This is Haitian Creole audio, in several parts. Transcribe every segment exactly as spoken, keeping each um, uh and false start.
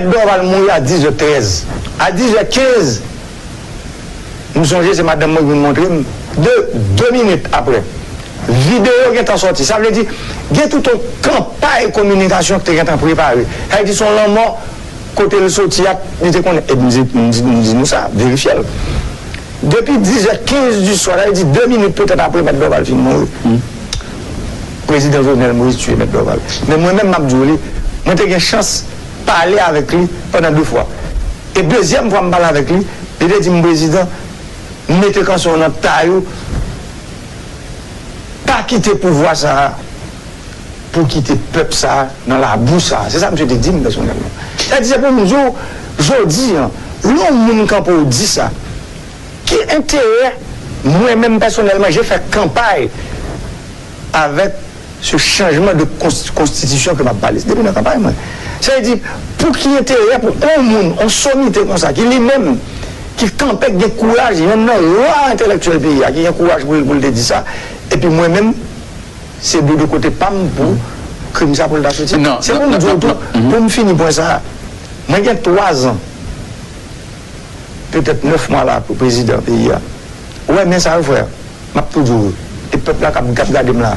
Dorval mouri a dizè trèz. A dizè kenz, m sonje se madanm mwen ki vin montre m. De, de minit apre, videyo gentan sòti. Sa vle di, gen tout yon kanpay kominikasyon ki te gentan prepare. Sa vle di, se yon lanmò kote l soti a, li te konnen. E m di, m di, m di nou sa, verifye l. Depi dizè kenz di swa, sa vle di de minit petèt apre Mèt Dorval fin mouri, Prezidan Jovenel Moïse tiye Mèt Dorval. Men mwen menm, m ap di w li, mwen te gen chans pale avèk li pandan de fwa. E dezyèm fwa m pale avèk li, li te di m, Prezidan, mete kanson w nan tay ou, pa kite pouvwa sa a pou kite pèp sa a nan labou sa a. Se sa misye te di m pèsonèlman. Sa di, se pou m di w, jodi a, lè yon moun kanpe w di sa, ki enterè mwen menm pèsonèlman, je fè kanpay avèk se chanjman de konst- konstitisyon ke m ap pale. Se depi nan kanpay mwen. Sa vle di, pou ki enterè pou yon moun, yon somite konsa, ki li menm, ki kanpe, ki gen kouraj, yonn nan ra entèlektyèl peyi a, ki gen kouraj pou l, pou l te di sa, epi mwen menm, se de, de kote pa m pou krim sa pou l ta soti. Non, se pou m di w tou, pou m fini pwen sa a, mwen gen twa zan, petèt nèf mwa la, pou prezidan peyi a. Ou wè, men sa yo, frè, m ap tou di w, e pèp la k ap, k ap gade m la,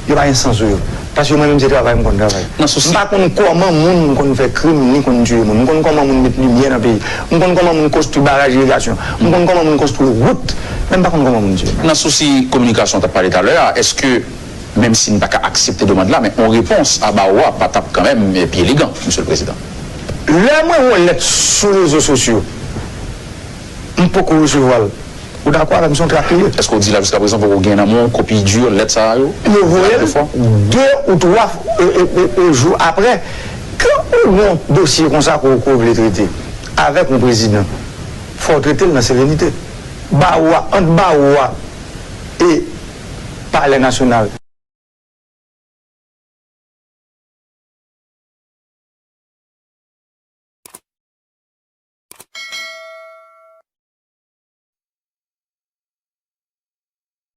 yo pa gen sans sou yo. Paske mwen menm, se travay m konn travay. M pa konn kòman moun konn fè krim, ni konn tiye moun. M konn kòman moun met limyè nan peyi. M konn kòman moun konstwi baraj irigasyon. M konn kòman moun konstwi wout. Men m pa konn kòman moun tiye moun. Nan sousi kominikasyon w t ap pale talè a, èske, menm si n pa ka aksepte demann la, men yon repons a bawo a pa t ap kanmenm, eh, pi elegan, Mesye le Prezidan? Lè mwen wè lèt sou rezo sosyo, m poko resevwa l. Ou dakò avè m, se yon trak li ye. Èske w di la jiskaprezan poko gen nan men w kopi di lèt sa a yo? Yo voye l de ou twa, e, e, e, e, jou apre. Kan ou gen yon dosye konsa ke w, ke w vle trete avèk yon prezidan, fò w trete l nan serenite. Bawo a, ant bawo a e Palè Nasyonal,